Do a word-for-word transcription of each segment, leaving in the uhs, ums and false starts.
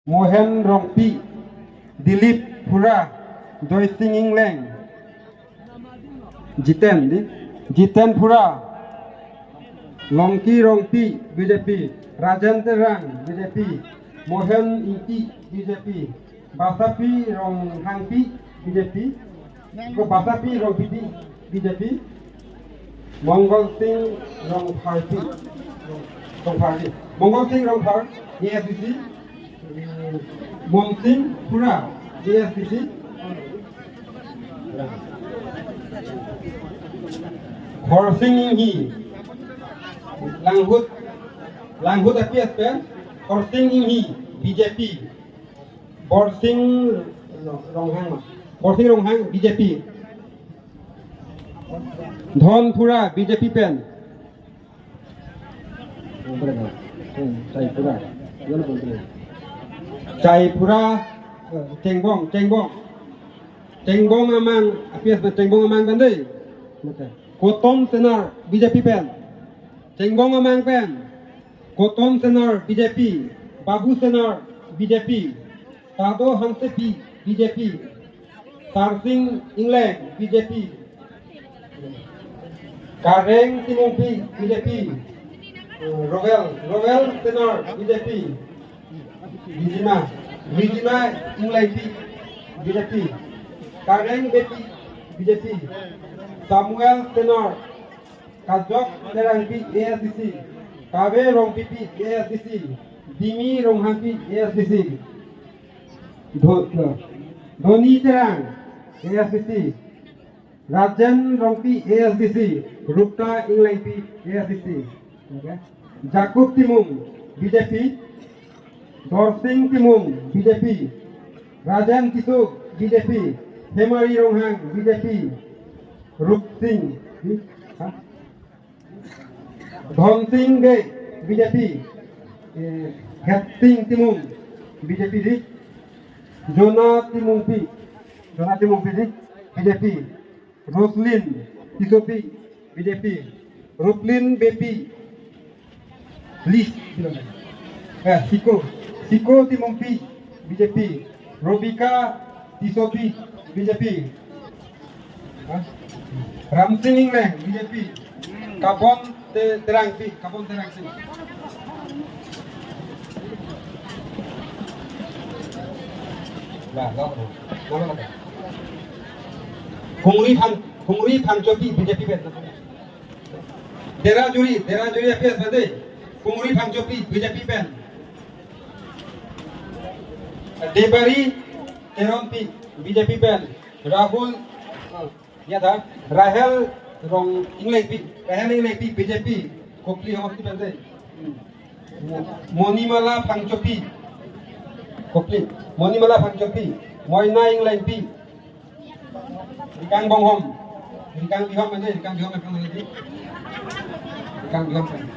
Mohen Rongpi, Dilip Phura, Joysing Ingleng, Jiten, di? Jiten Phura, Longki Rongpi, B J P, Rajen Terang, B J P, Mohen Ingti, B J P, Basapi Ronghangpi, B J P, ko Basapi Rongpipi, B J P, Mongol Sing Rongpharpi, Rongpharpi, Mongol Sing Rongphar, A S D C, Monsing Phura, A S D C, Khorsing Inghi, Langhut, Langhut A P S pen, Khorsing Inghi, B J P, Borsing Ronghang, Borsing Ronghang, B J P, Dhon Phura, B J P pen, Chai Phura. Chai Phura, eh, Chengbong, Chengbong. Chengbong Amang, A P S pen Chengbong Amang kan dei. Koton Senar, B J P pen. Chengbong Amang pen. Koton Senar, B J P. Babu Senar, B J P. Tado Hansepi, B J P. Sarsing Ingleng, B J P. Kareng Timungpi, B J P. Rowel, Rowel Senar, B J P. Regina, Regina Inglengpi, B J P. Kareng Beypi, B J P. Samuel Senar, Kajok Terangpi, A S D C. Kave Rongpipi, A S D C. Dimi Ronghangpi, A S D C. Dho-, Dhoni Terang, A S D C. Rajen Rongpi, A S D C. Rupta Inglengpi, A S D C. Okay. Jacob Timung, B J P. Dorsing Timung, B J P. Rajen Tisso, B J P. Hemari Ronghang, B J P. Rupsing, ha? Dhonsing Bey, B J P. Eh, Hetsing Timung, B J P di. Jona Timungpi, Jona Timungpi di, B J P. Roslin Tissopi, B J P. Ruplin Beypi, Lis, eh, Siko, Siko Timungpi, B J P. Robika Tissopi, B J P. Ha? Ramsing Ingleng, B J P. Kabon Te-, Terangpi, Kabon Terangpi. Lah, lah, lah, lah, lah. Kungri Phang-, Kungri Phangchopi, B J P pen. Dera Juri, Dera Juri A P S pen dei. Kungri Phangchopi, B J P pen. Debari Teronpi, B J P pen. Rahul, eh, ya tha, Rahel Rong Inglengpi, Rahel Inglengpi, B J P, Kopili Homosti pen dei. Mo-, Monimala Phangchopi, Kopili, Monimala Phangchopi, Moina Inglengpi, Rikang Bonghom. Rikang Bihom aja, Rikang Bihom akan lagi. Rikang Bihom kan.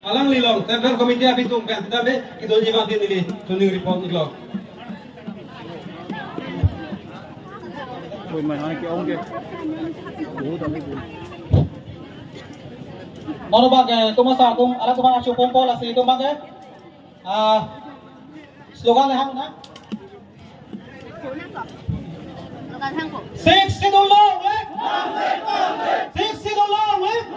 Alangli along Central Committee abitung pen sita be kidolji abang neli tuning report iklo. Oi, man, hana ki ong ke? Non abang ke, tomasa akung, alanglitum aphan arjupon po lasi itum abang ke. Ah, slogan le hang na? Sixth Schedule long live! Sixth Schedule long live!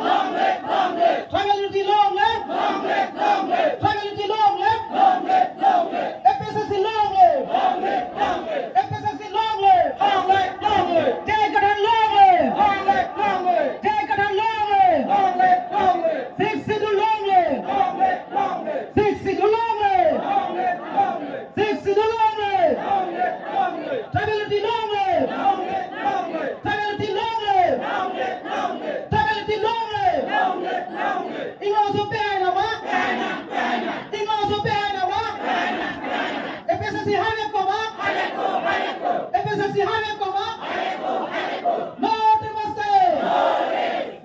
Tribal unity long live! Tribal unity long live! A P H L C long live! A P H L C long live! J I Kathar long live! J I Kathar long live! Sixth Schedule long live! Sixth Schedule long live! Sixth Schedule long live! Tribal unity long live! Tribal unity long live! Tribal unity long live! Ingno aso pehai nang ma? Ingno aso pehai nang ma? A P H L C hai ko ma? A P H L C hai ko ma? No democracy!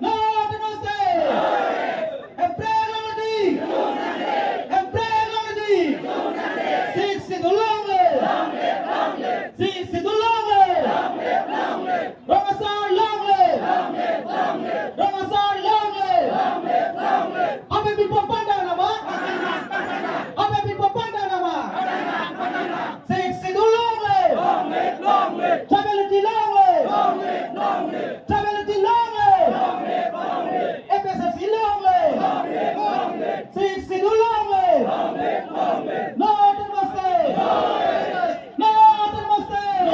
No democracy! Hemprek along nadi! Happy Pop Panda nama? Happy Pop Panda nama? Sixth Schedule long live! Tribal unity long live! Tribal unity long live! A P S S C long live! Sixth Schedule long live! No autonomous state! No autonomous state!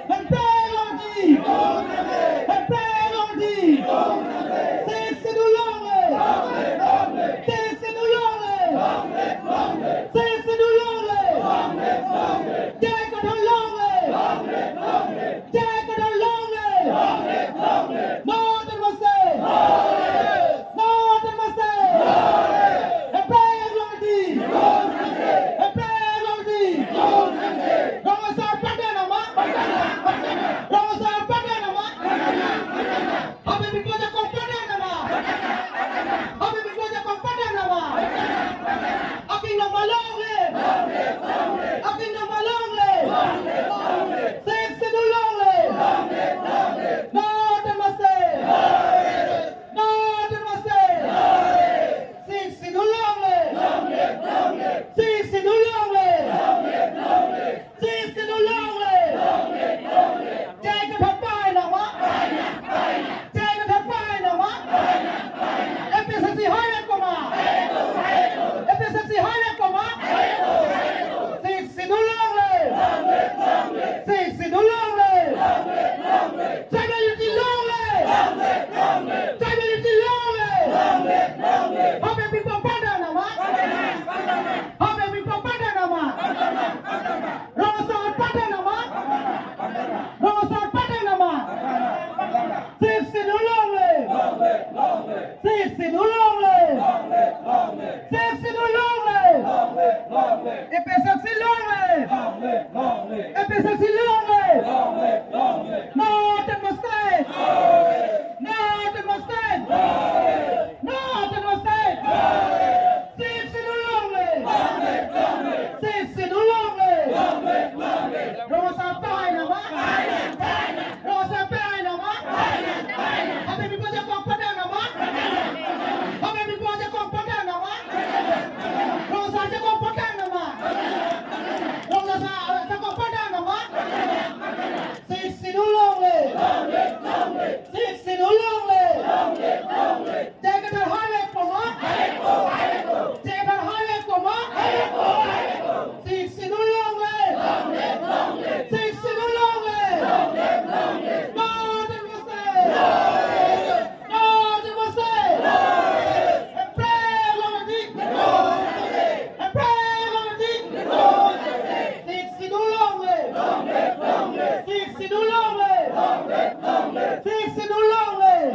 Hemprek long live! Hemprek long live! Sixth Schedule long live! Sixth Schedule long live! Sixth Schedule long live! J I Kathar long live! J I Kathar long live! No autonomous state! No autonomous state! Hemprek long live! Hemprek long live! Rong Asar Panda nama? Rong Asar Panda nama? Habe biklo jakong panda nama? Habe biklo jakong panda nama? Aking nangma long live! Aking nangma long live! Sixth Schedule long live! No autonomous state! No autonomous state! Sixth Schedule long live! Sixth Schedule long live! Sixth Schedule long live! J I Kathar pai nama? J I Kathar pai nama? A P S S C hai ko ma? A P S S C hai ko ma? Sixth Schedule long live! Sixth Schedule long live! Tribal unity long live! Tribal unity long live! Habe biklo panda nama? Habe biklo panda nama? Rong Asar Panda nama? Rong Asar Panda nama? Sixth Schedule long live! Sixth Schedule long live! Sixth Schedule long live! A P S S C long live! A P S S C long live! No autonomous state! No autonomous state! No autonomous state! Sixth Schedule long live! Sixth Schedule long live! Rong Asar pai nama? Rong Asar pai nama? Habe biklo jakong panda nama? Habe biklo jakong panda nama? Rong Asar jakong panda nama? Rong Asar jakong panda nama? Sixth Schedule long live! Sixth Schedule long live! J I Kathar hai ko ma? J I Kathar hai ko ma? Sixth Schedule long live! Sixth Schedule long live! No autonomous state! No autonomous state! Hemprek long live! Hemprek long live! Sixth Schedule long live! Sixth Schedule long live! Sixth Schedule long live!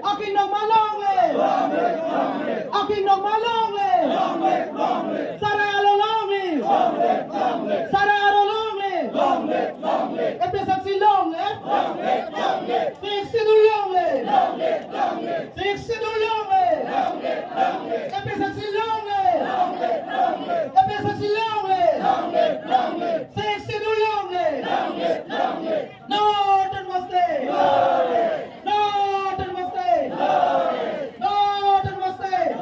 Aking nangma long live! Aking nangma long live! Sarai alo long live! Sarai alo long live! A P S S C long live! Sixth Schedule long live! Sixth Schedule long live! A P S S C long live! A P S S C long live! Sixth Schedule long live! No autonomous state! No autonomous state! No autonomous state!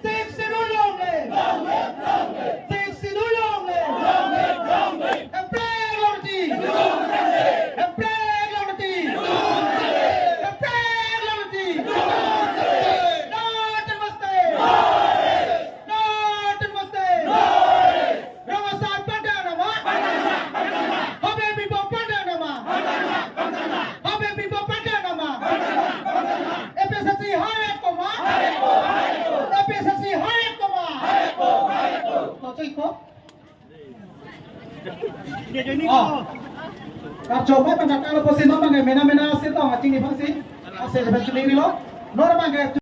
Sixth Schedule long live! Sixth Schedule long live! Hemprek long live! Hemprek long live! Hemprek long live! No autonomous state! No autonomous state! Rong Asar panda nama? Habe biklo panda nama? Habe biklo panda nama? A P S S C hai ko ma? A P S S C hai ko ma? Lo choi ko? Oh. Karjong mai pangkatang lo pusi non bang ke mena mena si tong aching ni pangsi. Ase le pangsi ni lo. Non bang ke